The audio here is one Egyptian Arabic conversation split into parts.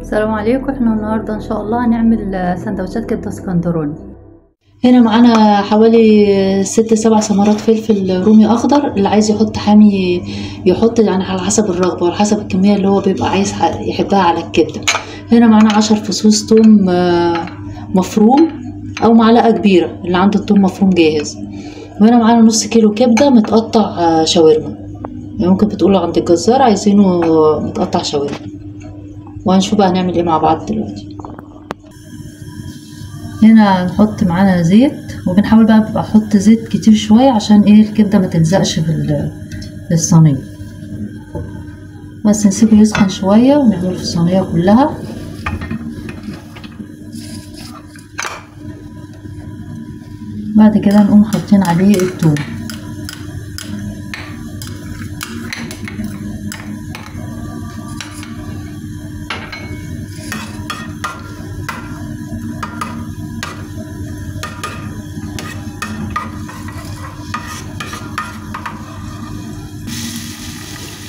السلام عليكم. احنا النهارده ان شاء الله هنعمل سندوتشات كبده اسكندراني. هنا معانا حوالي 6 7 ثمرات فلفل رومي اخضر، اللي عايز يحط حامي يحط، يعني على حسب الرغبة وعلى حسب الكمية اللي هو بيبقى عايز يحبها على الكبده. هنا معانا 10 فصوص توم مفروم او معلقه كبيرة اللي عنده التوم مفروم جاهز. وهنا معانا نص كيلو كبده متقطع شاورما، يعني ممكن بتقولوا عند الجزار عايزينه متقطع شاورما. وهنشوف بقى هنعمل ايه مع بعض دلوقتي. هنا نحط معانا زيت، وبنحاول بقى احط زيت كتير شوية عشان ايه الكبده ما تلزقش في الصينية. بس نسيبه يسخن شوية ونعمله في الصينية كلها. بعد كده نقوم حاطين عليه الثوم.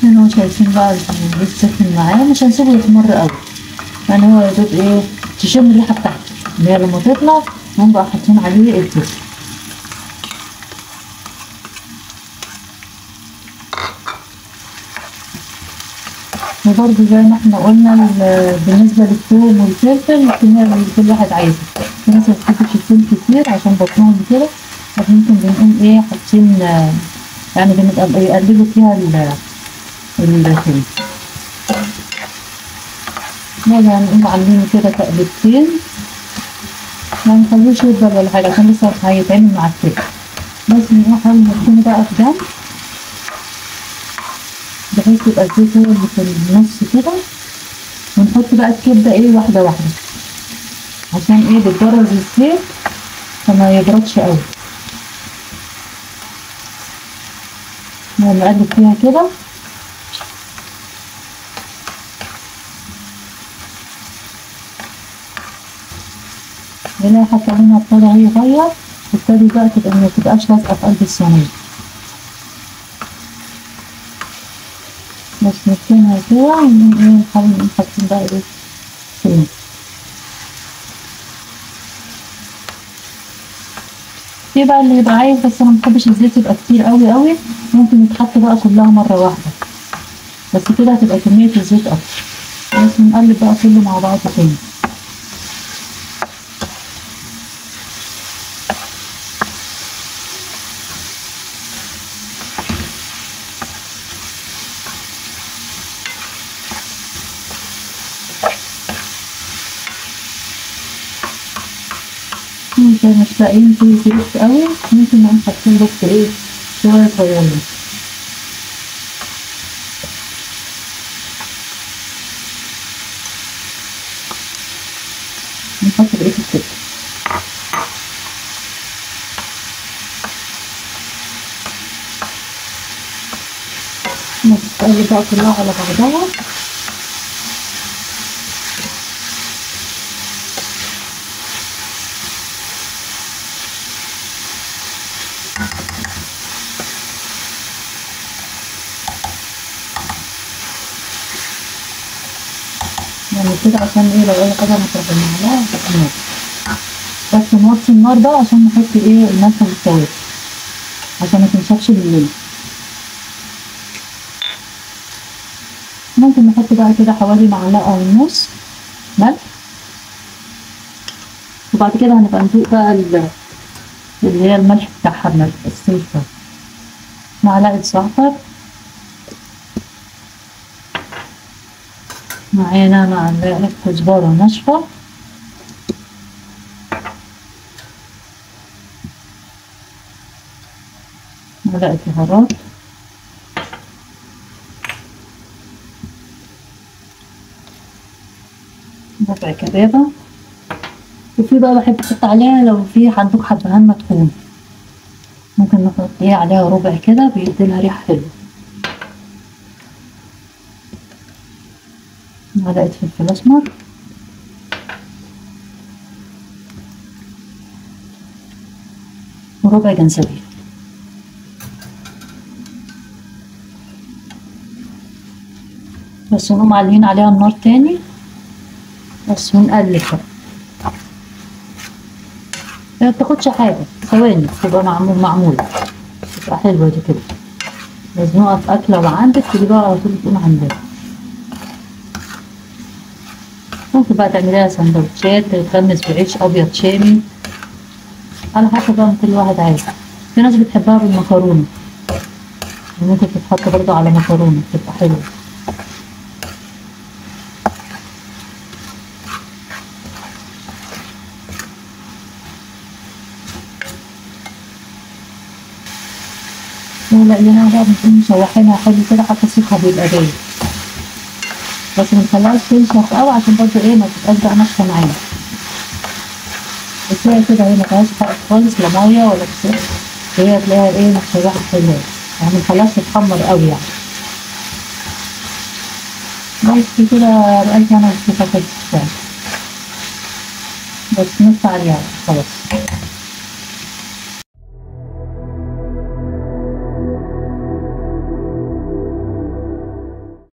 هنا شايفين بقى الزيت سخن معاه، مش هنسيبه يحمر قوي، يعني هو يا دوب ايه تشم الريحة بتاعته اللي هي لما تطلع نقوم بقى حاطين عليه الثوم. وبرده زي ما احنا قلنا بالنسبة للثوم والفلفل الكمية اللي كل واحد عايزها. في ناس ما بتحبش الثوم كتير عشان بطنهم كده، فممكن بنقوم ايه حاطين، يعني بنبقى يقللوا فيها الثوم. نرجع نقوم عاملينه كده تقلبتين، ما نخلوش يفضل ولا حاجة عشان لسه هيتعمل مع الكبده. بس نقوم نحطه بقى في جنب بحيث يبقى الزيت هو اللي في النص كده، ونحط بقى الكبده ايه واحدة واحدة عشان ايه بتبرد الزيت فما يبردش قوي. نقلب فيها كده. هنا حتى لونها ابتدى يغير، ابتدي بقى تبقى ما تبقاش لازقه في قلب الصينية. بس نركنها كده ونقوم ايه نحاول نقوم حاطين بقى ايه توم. في بقى اللي يبقى عايز، بس انا مبحبش الزيت يبقى كتير قوي قوي، ممكن يتحط بقى كلها مرة واحدة، بس كده هتبقى كمية الزيت اكتر. بس نقلب بقى كله مع بعض تاني. مش لاقيين فيه زيت قوي، ممكن نقوم حاطين بس ايه شوية صغيرين. نحط بقية الكبده. نقلب بقى كلها على بعضها. يعني كده عشان ايه لو اي حاجة مطرح المعلقة تبقى. بس نوطي النار بقى عشان نحط ايه الملح والتوابل عشان ما تنشفش بالليل. ممكن نحط بقى كده حوالي معلقه ونص ملح، وبعد كده هنبقى ندوق بقى اللي هي الملح بتاعها بملح السلفه. معلقه زعتر معانا، معلقة كزبرة ناشفة، معلقة بهارات، ربع كبابة. وفي بقى بحب احط عليها لو في عندك حبهان مدخون ممكن نحط ايه عليها ربع كده، بيديلها ريحة حلوة. معلقة فلفل اسمر، وربع جنزبيل. بس نقوم معليين عليها النار تاني. بس، ونقلب بقى. ما بتاخدش حاجة، ثواني تبقى معمولة، تبقى حلوة دي كده. مزنوقة في أكلة وعندك تجيبها على طول تقوم عندك. ممكن بقى تعمليها سندوتشات، تتغمس بعيش أبيض شامي، على حسب بقى كل واحد عايز. في ناس بتحبها بالمكرونة، ممكن تتحط برضه على مكرونة تبقى حلوة. لا لقيناها بقى بنكون مشوحينها حلو كده، حتى سيخها بيبقى باين، بس منخليهاش تنشف قوي عشان برضه ايه ما تبقاش بقى ناشفة معانا. بس هي كده اهي ما فيهاش حاجة خالص، لا مية ولا فسيخ، هي تلاقيها ايه متشوحه حلوة يعني، منخليهاش تتحمر قوي يعني. بس كده بقالي انا والشيخة خلصت يعني، بس نص عليها خلاص.